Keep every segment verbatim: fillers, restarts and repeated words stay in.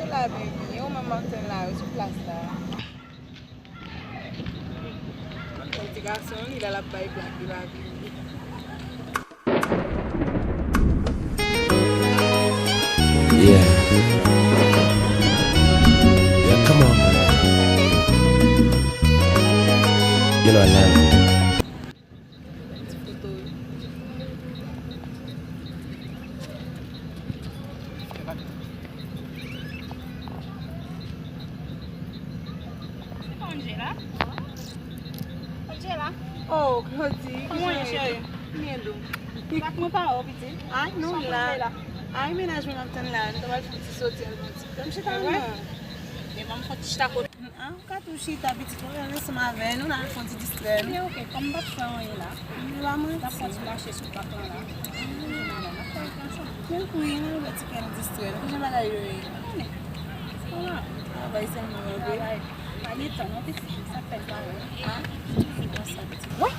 Ou la, baby, ou menm m ap tann la, ou sou plas la. Yon ti gason, li la, l ap bay blag, li pa vini. Yeah. Yeah, come on, man. You know I love you. Se pa Angela? Angela? Oh, Claudie, kòman w ye, cheri? Byen dou. Ak mwen pa wè w, pitit. Ay, non, la. Ay, mennaj mwen m ap tann la. Nou ta pral fè yon ti soti, al pran yon ti krèm. Chita non. E ban m fè yon ti chita kote. Ah, ou ka tou chita, pitit, ou rete ansanm avè nou, n al fè yon ti distrè nou. Ok, ok, kòm m p ap fè anyen la, m ap fè yon ti mache sou pak lan la. Wi, wi, nou wè ti kè n distrè nou. Kijan bagay yo ye? Travay sèlman, wi. Pa gen tan non, pitit, sa k fè l pa wè. Ah, se konsa, pitit. Wè!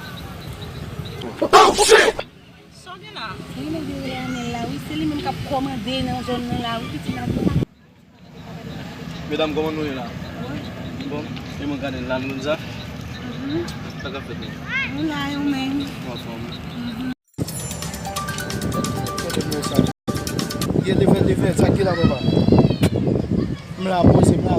Sa w gen la? Wi, nèg yo rele Anèl la, wi. Se li menm k ap kòmande nan zòn nan la, wi, pitit la. Medam, kòman nou ye la? Bon, e mwen gade l la, nou konn sa? Sa k ap fèt la? Nou la, yo menm. Anfòm. Kote m wè sa? Ye leve, leve, sa ki la, papa? M la poze, m la.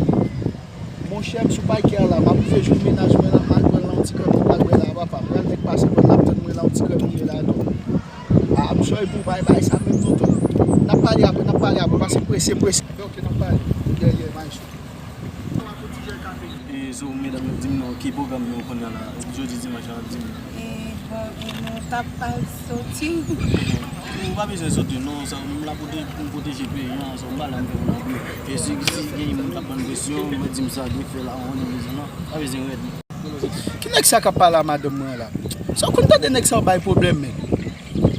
Monchè, m sou pake a la, m ap rive jwenn mennaj mwen la, m al pran l nan yon ti krèm, m al bwè la, papa. M pral nèk pase pran l, l ap tann mwen nan yon ti krèm li ye la, non. Ah, m sorry pou bay, bay sa menm non, tou. N ap pale apre, n ap pale apre, paske m prese, m prese. Ok, n ap pale. Yeah, yeah, maestro. E so, medam yo, di m non, ki pwogram nou kounye a la? Jodi dimanch la, di m. E, bon, e nou t ap al soti. Ou pa bezwen soti, non, sa, m la pou te, pou m pwoteje peyi an, sa, m pa la m fè moun anpil. E si, si gen moun k ap pran presyon, mwen di m sa, gen fè la, ou konnen bezwen, non, pa bezwen rèd. Ki nèg sa k ap pale a madanm mwen an la? Sa w konn tande nèg sa yo bay pwoblèm, men.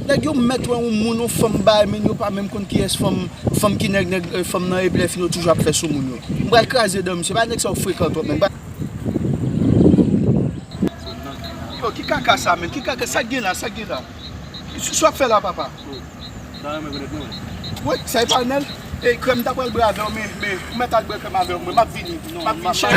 Nèg yo mèt wè yon moun, yon fanm bay, men yo pa menm konn kiyès fanm, fanm ki nèg, nèg, eh, fanm nan, epi lè fini yo toujou ap fè sou moun yo. M pral kraze dan misye, pa nèg sa yo frekan twòp, men. Yo, ki kaka sa, men? Ki kaka? Sa k gen la? Sa k gen la? Sa w ap fè la, papa? Sa renmen konèt mwen. Wi, sa e pa l menm. E krèm ta pral bwè avè w, men, men, ou mèt al bwè krèm avè w, mwen, m ap vini. M ap vini, cheri.